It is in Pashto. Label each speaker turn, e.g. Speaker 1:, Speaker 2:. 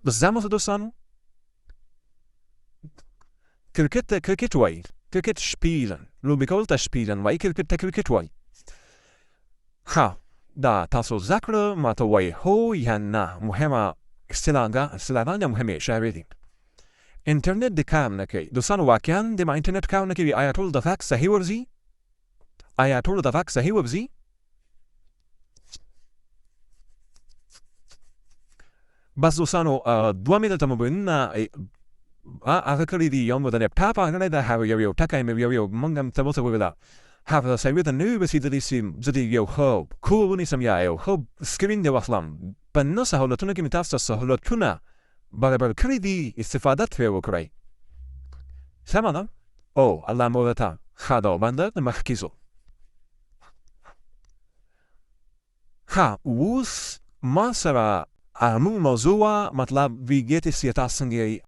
Speaker 1: بس ځمو دوستانو کرکټ ته کرکټ وایي، کرکټ شپیلن، لوبې کول ته شپیلن وایي، کرکټ ته کرکټ وایي. ښه، دا تاسو زده کړه، ما ته وایي هو یا نه. مهمه اصطلاحګان مهمې اشارې دي. انټرنیټ د کار نه کوي دوستانو، واقعا د ما انټرنیټ کار نه کوي. آیا ټول د غږ صحیح ورځي؟ آیا ټول د غږ صحیح ورځي؟ بس دوستانو، دوه منټه موبایلونه هغه کړي دي، یو مو د لپټاپ هغه دی، هغه یو یو ټکی مې یو یو موږ هم تر اوسه وویله هغه سروې ته نه وي رسېدلي چې زه دې یو ښه کور ونیسم یا یو ښه سکرین دې واخلم. په نه سهولتونو کې مې تاسو ته سهولتونه برابر کړي دي، استفاده ترې وکړئ. سمه ده؟ او الله مو درته ښاد او بنده د مخکې ځو. ښه، اوس ما سره موږ موضوع وه، مطلب وی ګیت سیتا څنګه.